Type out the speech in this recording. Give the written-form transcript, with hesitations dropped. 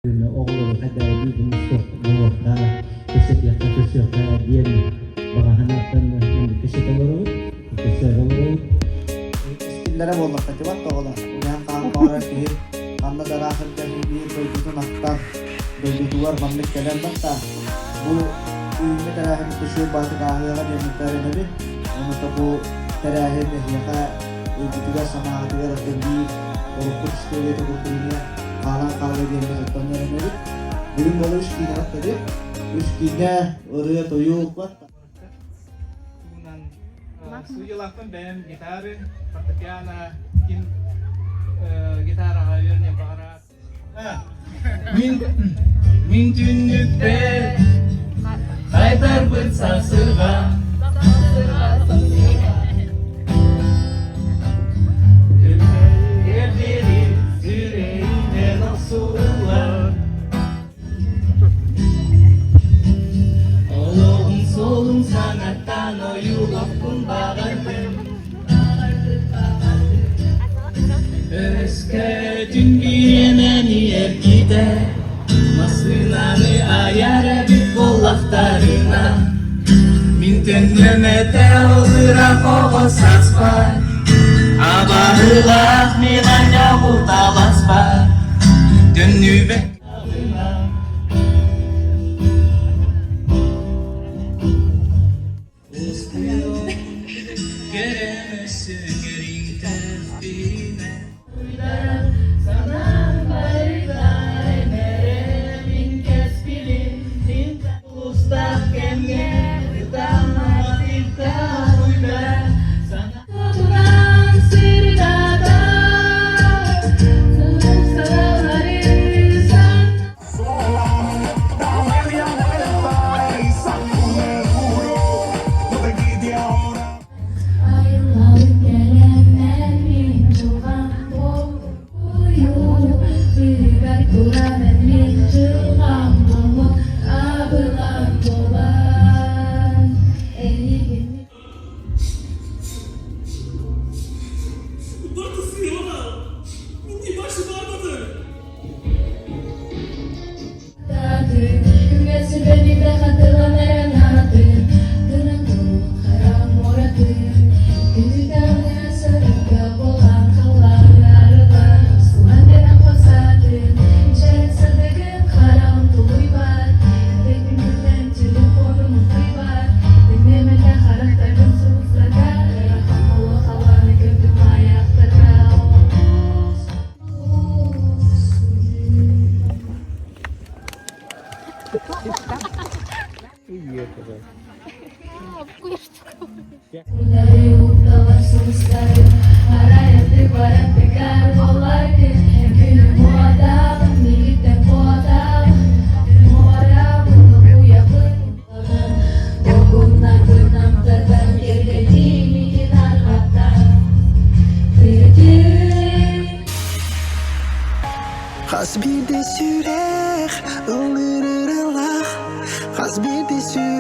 Оҕолору хайдах буолуохтаах, кэпсэтиэххэ, көрсүөххэ диэн баҕа санааттан маннык кэпсэтэ олоробут, кэпсээн олоробут. Истиллэрэ буоллахха тибат оҕолор уйаан хаан баҕарар киһи ханна да ыраах сылдьан биир дойдутун ахтан дойдутугар маннык кэлэн барта бу үүҥҥү тэрээһин үчүгэй баатык ааһыаҕа диэн эрэнэбин уонна бу тэрээһин эһиэхэ өйгүтүгэр санааҕытыгар атын биир урукку историята курдук хаалан хаалыа диэн оттон эрэнэбит. Бүгүн буола үс киинэҕэ тэбиэ. Үс киинэ ырыа-тойук бар. Тугунан студиялаахпын бэйэм гитары, фортепиано, ким гитараҕа үөрэнэн баҕарар. Мин мин түннүкпэр хайтарбыт сарсырҕа Олоҕум суолун саҥаттан ойуулуохпун баҕардым Өскөтүн бириэмэни эргитэ Массыынаны айар эбит буоллахтарына Мин төннүөм этэ ол ыраах оҕо сааспар Абаһыылаах мин анньа булталаспар Төннүбэт Хас биирдии сүрэх ыллыыр ыралаах, хас биирдии сүрэх.